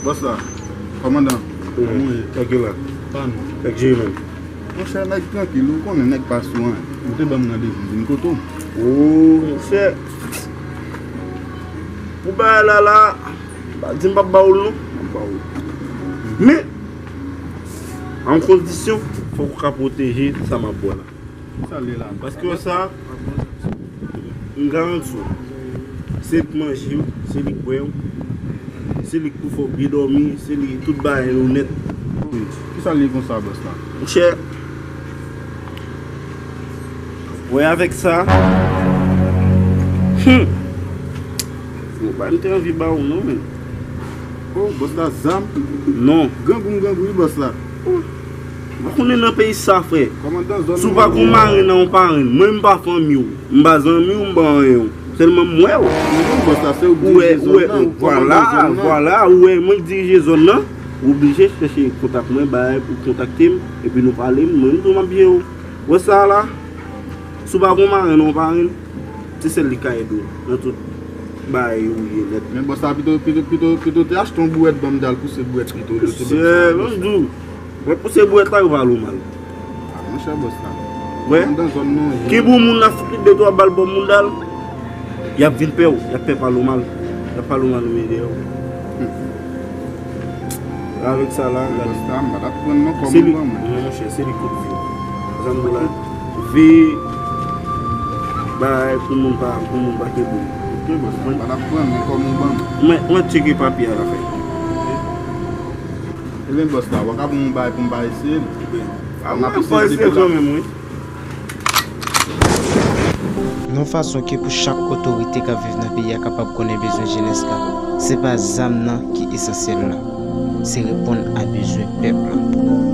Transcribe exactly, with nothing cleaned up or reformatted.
Bòs la, kòmandan, kòman w ye? Nèg yo la. Pa nou. Nèg J menm. Monchè, nèg trankil, ou konnen nèg pa sou anyen. Ou te ban m randevou, m vin kote w. O, monchè. Pou bagay la la, pa di m p ap ba w l non. M ap ba w l. Men, an kondisyon, fòk ou ka pwoteje sa m ap ba w la. Sa l ye la? Paske sa, m garanti w, se li k manje w, se li k bwè w, se li k pou fè w byen dòmi, se li tout bagay ou nèt. Kisa l ye konsa, bòs la? Monchè, wè avèk sa, hmm, bon, pa m te anvi ba w non, men. O, bòs la, zam? Non. Grangou m grangou wi, bòs la. M pa konnen nan peyi sa, frè. Kòmandan zòn nan. Si w pa gon marenn nan, ou parenn. Mwen, m pa fanmi w. M pa zanmi w, m pa anyen w. Sèlman m wè w. Ou wè, ou wè, vwala, vwala, ou wè, mwen k dirije zòn nan. Ou oblije chèche kontak mwen, bay, ou kontakte m, epi nou pale, mwen, m tou m ap jere w. Wè sa la? Si w pa gon marenn nan, ou parenn. Se sèl li ka ede w nan tout bagay ou ye nèt. Men bòs la pito, pito, pito, pito te achte yon bouwèt ban m, t al pouse bouwèt pito, yo te ban m sa, bòs la. Mwen di w, mwen pouse bouwèt la, yo pale w mal. A, monchè, bòs la. Wè. Andan zòn nan, ki bon moun la fout li de twa bal bò moun dal, y ap vin pè w, y ap pè pale w mal. Y ap pale w mal, ou ye dèyè w. Avèk sa la, gade. Bòs la, m pa t ap pran non kòm ou ban mwen. Non, monchè, se li kout vi. Zanmi la, vi, bay, pou moun pa, pou moun pa kenbe. Ok, bòs la, m pa t ap pran non kòm ou ban mwen. Mwen, mwen tcheke papye a la fè. Ebyen, bòs la, w a ka ban m yon bay pou m pa eseye l? Ebyen, a, m ap eseye kanmenm, wi. Yon fason ke pou chak otorite k ap viv nan peyi a kapab konnen bezwen jenès la, se pa zam nan ki esansyèl la, se reponn a bezwen pèp la.